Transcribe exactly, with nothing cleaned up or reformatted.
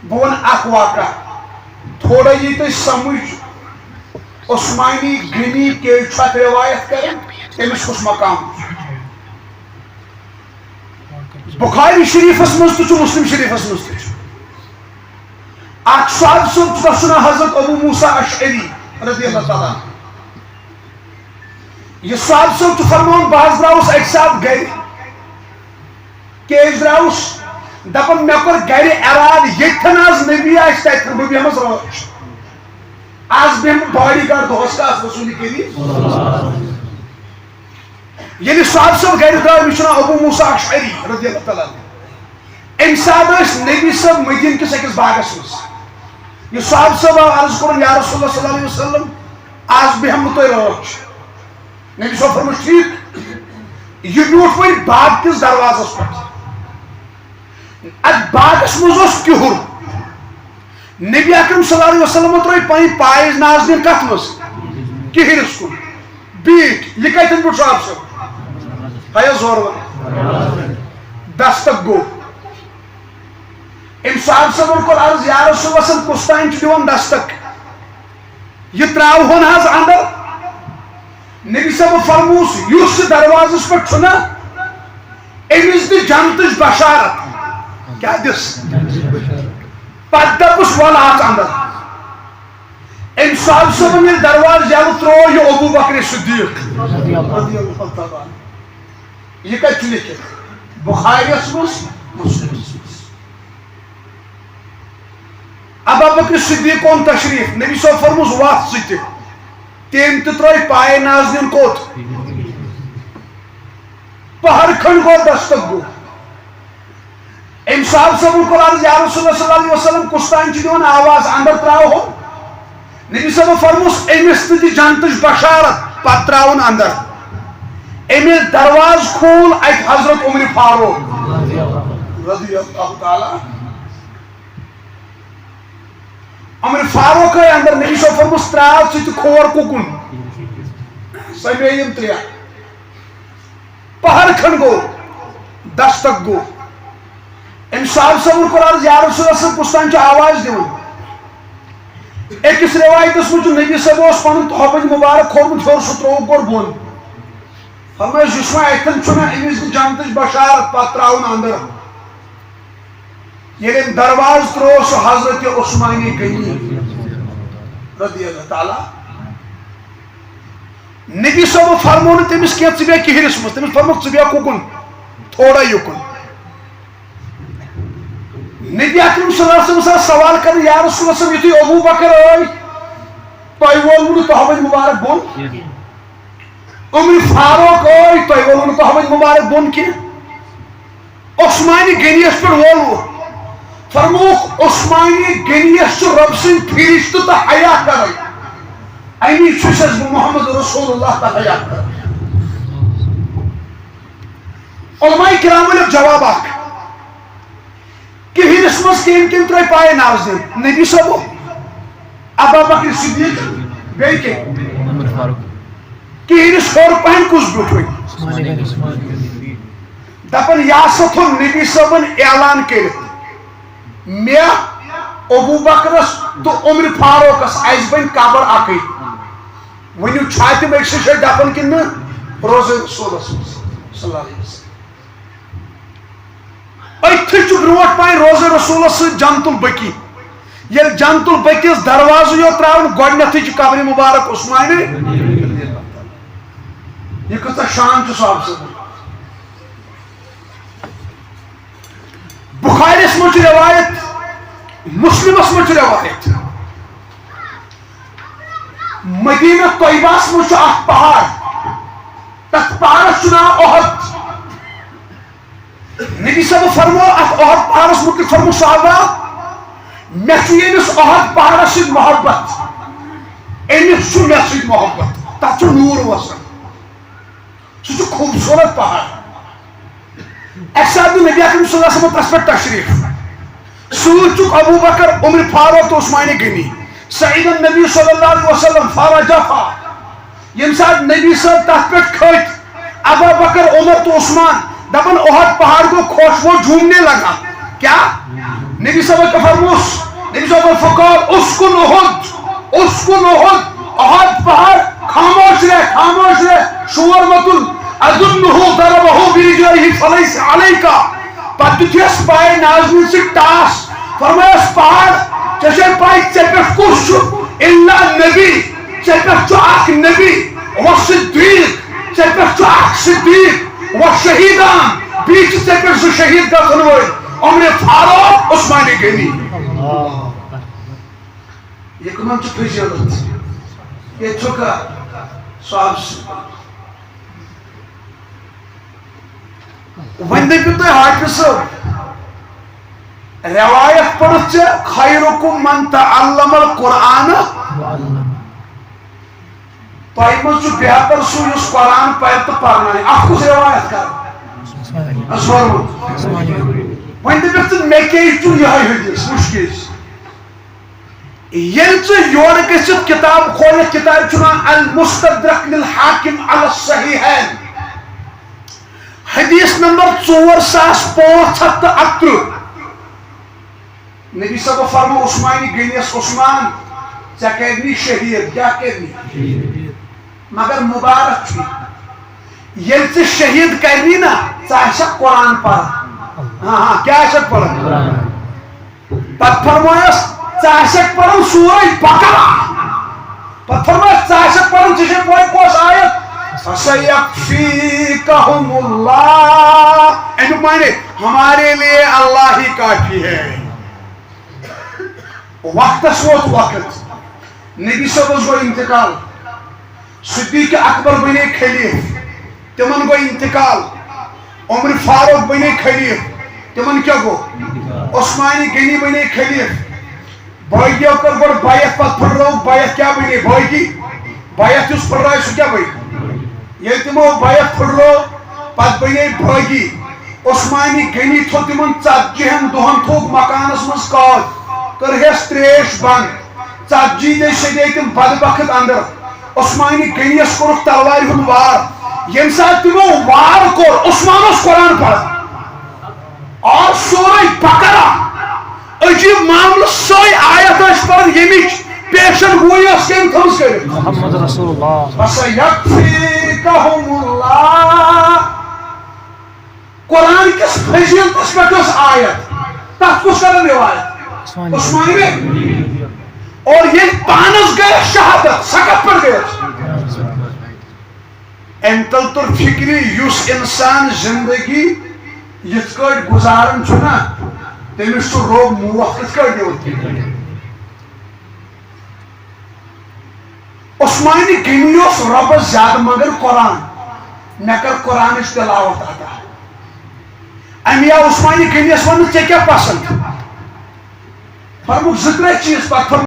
بہٕ وَنہٕ اکھ واقعہ، تھوڑا یی تۄہہِ سمجھ۔ عثمانی غنی کیٛازِ چھُ اَتھ رِوایت کران، تٔمِس کُس مقام چھُ؟ بخاری شریفس منٛز تہِ چھُ، مسلم شریفس منٛز تہِ چھُ۔ اکھ صحابہ صٲب چھُ، تَس چھُ ناو حضرت ابو موسیٰ اشعری رضی اللہ تعالیٰ عنہ۔ یہِ صحابہ صٲب چھُ فرماوان، بہٕ حظ درٛاوُس اَکہِ ساتہٕ گرِ۔ کیٛازِ درٛاوُس؟ دَپان، مےٚ کوٚر گرِ اِرادٕ، ییٚتٮ۪ن آز نبی آسہِ، تَتٮ۪ن بہٕ بیٚہمَس رٲچھ۔ آز بیٚہمہٕ بہٕ باڈی گارڈ دۄہَس کَس رسول کریم۔ ییٚلہِ صحابہ صٲب گرِ درٛاے، مےٚ چھُ ناو ابو موسیٰ اشعری رضی اللہ تعالیٰ عنہ۔ اَمہِ ساتہٕ ٲسۍ نبی صٲب مدیٖنہٕ کِس أکِس باغس منٛز۔ یہِ صحابہ صٲب آو عرض کوٚرُن، یا رسول اللہ صلی اللہ علیہ وسلم، آز بیٚہمہٕ بہٕ تۄہہِ رٲچھ۔ نبی صٲب فرموو، ٹھیٖک۔ یہِ بیوٗٹھ وۄنۍ باغ کِس دروازس پٮ۪ٹھ۔ اتھ باغس منٛز اوس کِہُر۔ نبی اکرم صلی اللہ علیہ وسلمن ترٲے پنٕنۍ پایز نازنین کتھ منٛز؟ کِہرِس کُن۔ بیٖٹھۍ، یہِ کتٮ۪ن بیوٗٹھ صحابہ صٲب؟ ہیا زورٕ وَن۔ دستک گوٚو۔ أمۍ صحابہ صٲبن کوٚر عرض، یا رسول اللہ صلی اللہ علیہ وسلم، کُس تام چھُ دِوان دستک؟ یہِ ترٛاوہون حظ اندر۔ نبی صٲبن فرمووُس، یُس یہِ دروازس پٮ۪ٹھ چھُنہ، أمِس دِ جنتٕچ بشارت۔ کیٛاہ دِس؟ پتہٕ دپُس، ول اژ اندر۔ أمۍ صحابہ صٲبن ییٚلہِ دروازٕ یلہٕ ترٛوو، یہِ ابو بکر صدیق رضی اللہ تعالیٰ عنہ۔ یہِ کتہِ چھُ لیکھِتھ؟ بخاریس منٛز، مسلمس منٛز۔ ابا بکر صدیق اوٚن تشریف، نبی صٲب فرمووُس، وَتھ ژٕ تہِ۔ تٔمۍ تہِ ترٲے پایہِ نازنین کوٚت؟ پہر کھنڈ گوٚو، دستک گوٚو۔ أمۍ صحابہ صٲبن کوٚر عرض، یا رسول اللہ صلی اللہ علیہ وسلم، کُس تام چھُ دِوان آواز، اندر ترٛاوہون؟ نبی صٲبن فرمووُس، أمِس تہِ دِ جنتٕچ بشارت، پتہٕ ترٛاوُن اندر۔ أمۍ ییٚلہِ دروازٕ کھول، اتہِ حضرت عمر فاروق رضی اللہ تعالیٰ۔ عمر فاروق آے اندر، نبی صٲب فرمووُس، ترٛاو ژٕ تہِ کھور کُکُن۔ سۄ بیٚیہِ یِم ترٛےٚ۔ پہر کھنڈ گوٚو، دستک گوٚو۔ أمۍ صحابہ صٲبن کوٚر عرض، یا رسول اللہ صلی اللہ علیہ وسلم، کُس تام چھُ آواز دِوان؟ أکِس رِوایتس منٛز چھُ نبی صٲب اوس پنُن تۄہبنٛد مُبارک کھولمُت ہیوٚر، سُہ ترٛووُکھ گۄڈٕ بۄن۔ فرمٲیِس، یُس وۄنۍ اَتھٮ۪ن چھُنہ، أمِس دِ جنتٕچ بشارت، پتہٕ ترٛاوُن اندر۔ ییٚلہِ أمۍ دروازٕ ترٛوو، سُہ حضرت عثمانِ غنی رضی اللہ تعالیٰ۔ نبی صٲبن فرموو نہٕ تٔمِس کینٛہہ، ژٕ بیٚہہ کِہرِس منٛز، تٔمِس فرمووُکھ، ژٕ بیٚہہ کُکُن، تھوڑا یُکُن۔ نبی اکرم صلی اللہ علیہ وسلم آو سوال کرنہٕ، یا رسول اللہ صلی اللہ علیہ وسلم، یُتھُے ابو بکر آے، تۄہہِ وولوٕ نہٕ تۄہہِ وۄنۍ مُبارک بۄن؟ عمر فاروق آے، تۄہہِ وولوٕ نہٕ تۄہہِ وۄنۍ مُبارک بۄن کینٛہہ؟ عثمانِ غنیَس پٮ۪ٹھ وولوٕ۔ فرمووُکھ، عثمانِ غنیَس چھُ رۄب سٕنٛدۍ فرشتہٕ تہٕ حیا کران۔ اَمی چھُسَس بہٕ محمد رسول اللہ تہٕ حیا کران۔ علماء کرامو لیوٚکھ جواب اکھ۔ کِہرِس منٛز کٔمۍ کٔمۍ ترٲے پایہِ نازنین؟ نبی صٲبو، ابا بکر صدیق، بیٚیہِ کٔمۍ؟ عمر فاروق۔ کِہرِس ہیوٚر پہن کُس بیوٗٹھ وۄنۍ؟ عثمان غنی۔ دپان، یہِ ہسا تھوٚو نبی صٲبن اعلان کٔرِتھ، مےٚ، ابو بکرس تہٕ عمر فاروقس، اسہِ بنہِ قبر اکٕے۔ ؤنِو، چھا تِم أکسٕے جایہِ دفن کِنہٕ نہٕ؟ روضہ رسولس منٛز صلی اللہ علیہ وسلم۔ أتھی چھُ برونٛٹھ پہن روضہ رسولس سۭتۍ جنت البقیع۔ ییٚلہِ جنت البقیعس دروازٕ یوت ترٛاوان، گۄڈٕنیتھٕے چھِ قبرِ مبارک عثمانِ۔ یہِ کۭژاہ شان چھُ صحابہٕ صٲبُن۔ بخاریس منٛز چھِ روایت، مسلمس منٛز چھِ روایت، مدینہ طیبہس منٛز چھُ اکھ پہاڑ، تتھ پہاڑس چھُ ناو احد۔ نبی صٲب فرمو اتھ احد پہاڑس متعلق، فرمو، صحابہ، مےٚ چھُ ییٚمِس احد پہاڑس سۭتۍ محبت، أمِس چھُ مےٚ سۭتۍ محبت، تتھ چھُ نوٗر وسان، سُہ چھُ خوٗبصوٗرت پہاڑ۔ اکہِ ساتہٕ دیُت نبی اکرم صلی اللہ علیہ وسلم تس پٮ۪ٹھ تشریف، سۭتۍ چھُکھ ابو بکر، عمر فاروق تہٕ عثمان غنی۔ صعد النبی صلی اللہ علیہ وسلم فرجفا۔ ییٚمہِ ساتہٕ نبی صٲب تتھ پٮ۪ٹھ کھٔتۍ، ابو بکر، عمر تہٕ عثمان دپان، احد پہاڑ کو خوشبو جھومنے لگا۔ کیا؟ نبی صٲبن کیٛاہ فرموس؟ نبی صٲبن فرموو، "اسکن احد، اسکن احد، احد پہاڑ، خاموش رہ، خاموش رہ، شور مہ تُل۔ اظنہ ضربہ برجلہ فلیس علیک۔" پتہٕ دیُت یس پاے نازنین سۭتۍ ٹاس، فرمایس، "پہاڑ، ژےٚ چھے پاے ژےٚ پٮ۪ٹھ کُس چھُ؟ الا نبی، ژےٚ پٮ۪ٹھ چھُ اکھ نبی، و صدیق، ژےٚ پٮ۪ٹھ چھُ اکھ صدیق، و شہیدان، بیٚیہِ چھِ ژےٚ پٮ۪ٹھ زٕ شہید گژھن وٲلۍ، عمر فاروق، عثمان غنی۔" یہِ کٕمن چھُ فضیلت؟ ییٚتہِ چھُکھا صاحب سُنٛد؟ وۄنۍ دٔپِو تُہۍ حافظ صٲب، رٮ۪وایت پٔرٕتھ ژےٚ، "خیرکم من تعلم القرآن"، تۄہہِ منٛز چھُ بہتر سُہ یُس قرآن پرِ تہٕ پرنایہِ۔ اَتھ کُس رٮ۪وایت کَرٕ؟ اَسہِ ووٚنمُت۔ وۄنۍ دٔپِکھ ژٕ، مےٚ کیٛازِ چھُ یِہوٚے حدیث؟ وٕچھ کیٛازِ۔ ییٚلہِ ژٕ یورٕ گٔژھِتھ کِتاب کھولکھ، کِتابہِ چھُ ناو المستدرک للحاکم علی الصحیحین، حدیث نمبر ژور ساس پانٛژھ ہتھ تہٕ اَکترٕہ۔ نبی صٲب فرمو عثمانِ غنیَس، "عثمان، ژےٚ کرنی شہید، کیٛاہ کرنی؟ مگر مبارک چھُ، ییٚلہِ ژٕ شہید کرنی نا، ژٕ آسکھ قرآن پران۔" ہاں، ہاں، کیٛاہ آسکھ پران؟ پتہٕ فرمویس، "ژٕ آسکھ پران سورہ بقرہ۔" پتہٕ فرمویس، "ژٕ آسکھ پران، ژےٚ چھے پاے کۄس آیت؟ فسیکفیکہم اللہ۔" اَمیُک معنی، "ہمارے لیے اللہ ہی کافی ہے۔" وقتس ووت وقت، نبی صٲبس گوٚو انتقال، صدیق اکبر بنے خلیف، تِمن گوٚو انتقال، عمر فاروق بنے خلیف، تِمن کیٛاہ گوٚو؟ عثمانِ غنی بنے خلیف۔ باقیو کٔر گۄڈٕ بیعت، پتہٕ پھٕٹرٲوٕکھ بیعت، کیٛاہ بنے باقی؟ بیعت یُس پھٕٹرایہِ، سُہ کیٛاہ بنہِ؟ ییٚلہِ تِمو بیعت پھٕٹرٲو، پتہٕ بنے باقی۔ عثمانِ غنی تھوٚو تِمن ژتجی ہن دۄہن، تھوٚوُکھ مکانس منٛز قٲد، کٔرہس تریش بنٛد۔ ژتجی دۄہہِ سیٚدے تِم بدبخت اندر۔ عثمانِ غنیَس کوٚرُکھ تلوارِ ہُنٛد وار۔ ییٚمہِ ساتہٕ تِمو وار کوٚر، عثمان اوس قرآن پران۔ اور سورہ بقرہ، عجیب معاملہٕ، سۄے آیت ٲسۍ پران، ییٚمِچ پیشن گویی ٲس کٔمۍ تھٲومٕژ کٔرِتھ؟ محمد رسول اللہ۔ فسیکفیکہم اللہ۔ قرآن کِس فضیلتس پٮ۪ٹھ ٲس آیت، تتھ کُس کران روایت؟ عثمان۔ عثمان بن۔ اور ییٚلہِ پانس گٔے شہادت، سۄ کتھ پٮ۪ٹھ گٔیس؟ امہِ تل توٚر فکرِ، یُس انسان زندگی یِتھ کٲٹھۍ گُزاران چھُ نا، تٔمِس چھُ رۄب موت کِتھ کٲٹھۍ دِوان؟ عثمانِ غنی اوس رۄبس زیادٕ منگان قرآن، مےٚ کر قرآنٕچ تلاوت عطا۔ اَمہِ آو عثمانِ غنیَس ووٚنُن، "ژےٚ کیٛاہ پسنٛد؟" فرمووُکھ زٕ ترٛےٚ چیٖز، پتہٕ فرمووُکھ،